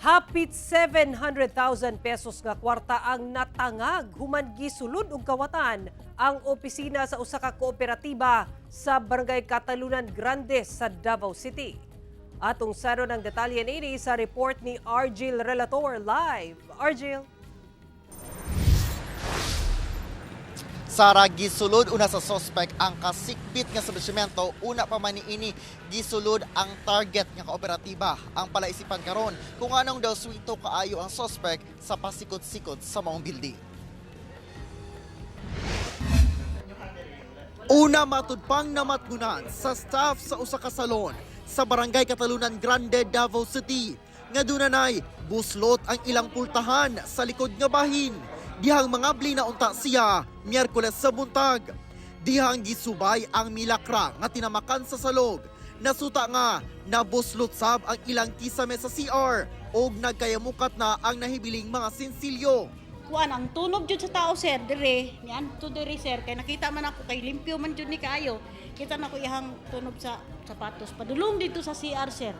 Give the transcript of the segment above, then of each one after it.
Hapit 700,000 pesos nga kwarta ang natangag human gisulod og kawatan ang opisina sa usa ka kooperatiba sa Barangay Catalunan Grande sa Davao City. Atong saron ang detalye niini sa report ni Argil Relator live. Argil. Sara, gisulod una sa suspect ang kasikbit nga establishmento, una pa man niini gisulod ang target nga kooperatiba. Ang palaisipan karon kung anong daw swito kaayo ang suspect sa pasikot-sikot sa maong building. Una, matud pang namatgunan sa staff sa usa ka salon sa Barangay Catalunan Grande, Davao City nga dunanay buslot ang ilang pultahan sa likod nga bahin. Dihang mangabli na unta siya Miyerkules sa buntag. Dihang gisubay ang milakra nga tinamakan sa salog. Nasuta nga nabuslot sab ang ilang kisame sa CR og nagkayamukat na ang nahibiling mga sinsilyo. Kuan ang tunob jud sa tao, sir, dire niyan to dire, sir, kay nakita man ako kay limpyo man jud ni kaayo. Kita na ko iyang tunob sa sapatos padulong dito sa CR, sir.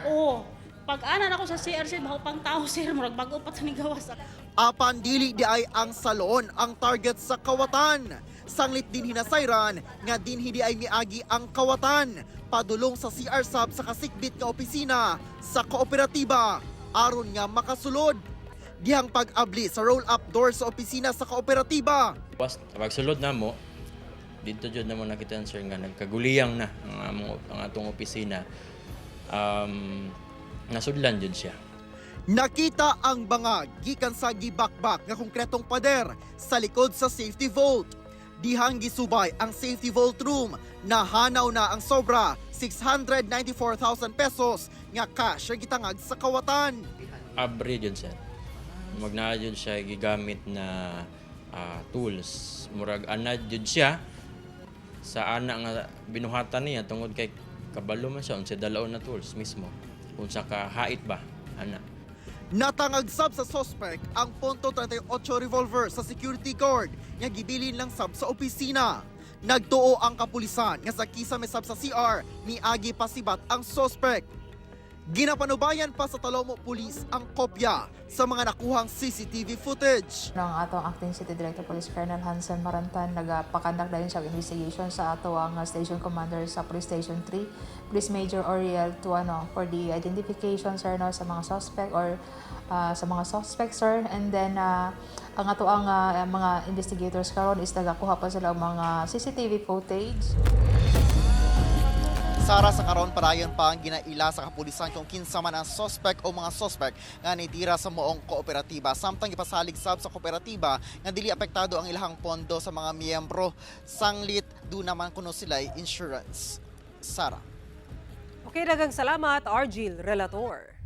Oo, pag ana nako sa CR, sir, baho pang tao, sir, murag bago pa to ni gawas. Apan dili di ay ang salon ang target sa kawatan. Sanglit din hinasayran nga din hindi ay miagi ang kawatan padulong sa CR sub sa kasikbit nga opisina sa kooperatiba aron nga makasulod. Dihang pag-abli sa roll-up door sa opisina sa kooperatiba. Pas pagsulod na mo, dito jud namo nakita, sir, nga nagkaguliyang na ang among ang atong opisina. Nasudlan jud siya. Nakita ang bangag gikan sa gibakbak nga konkretong pader sa likod sa safety vault. Dihang gisubay ang safety vault room, nahanaw na ang sobra 694,000 pesos nga cash ang gitangag sa kawatan. Abri jud, sir. Magnaa jud siya gigamit na tools. Murag anad jud siya sa ana nga binuhatan niya tungod kay kabalo man siya unsa dalaon na tools mismo. Unsa ka hait ba ana. Natangag sab sa suspect ang .38 revolver sa security guard nga gibilin lang sab sa opisina. Nagtuo ang kapulisan nga sa kisame sab sa CR miagi pasibat ang suspect. Ginapanubayan pa sa Talomo Police ang kopya sa mga nakuhang CCTV footage. Ang atong Acting City Director, Police Colonel Hansen Marantan, nagapakandak dayon sa investigation sa ato ang station commander sa Police Station 3, Police Major Oriel Tuano, for the identification, sir, no, sa mga suspect or sa mga suspect, sir. And then ang ato ang mga investigators karon is nagakuha pa sila og mga CCTV footage. Sara, sa karon padayon pa ang ginaila sa kapulisan kung kinsa man ang suspect o mga suspect nga nitira sa moong kooperatiba. Samtang gipasalig sab sa kooperatiba nga dili apektado ang ilahang pondo sa mga miyembro, sanglit do naman kuno sila insurance. Sara. Okay, daghang salamat, Argil Relator.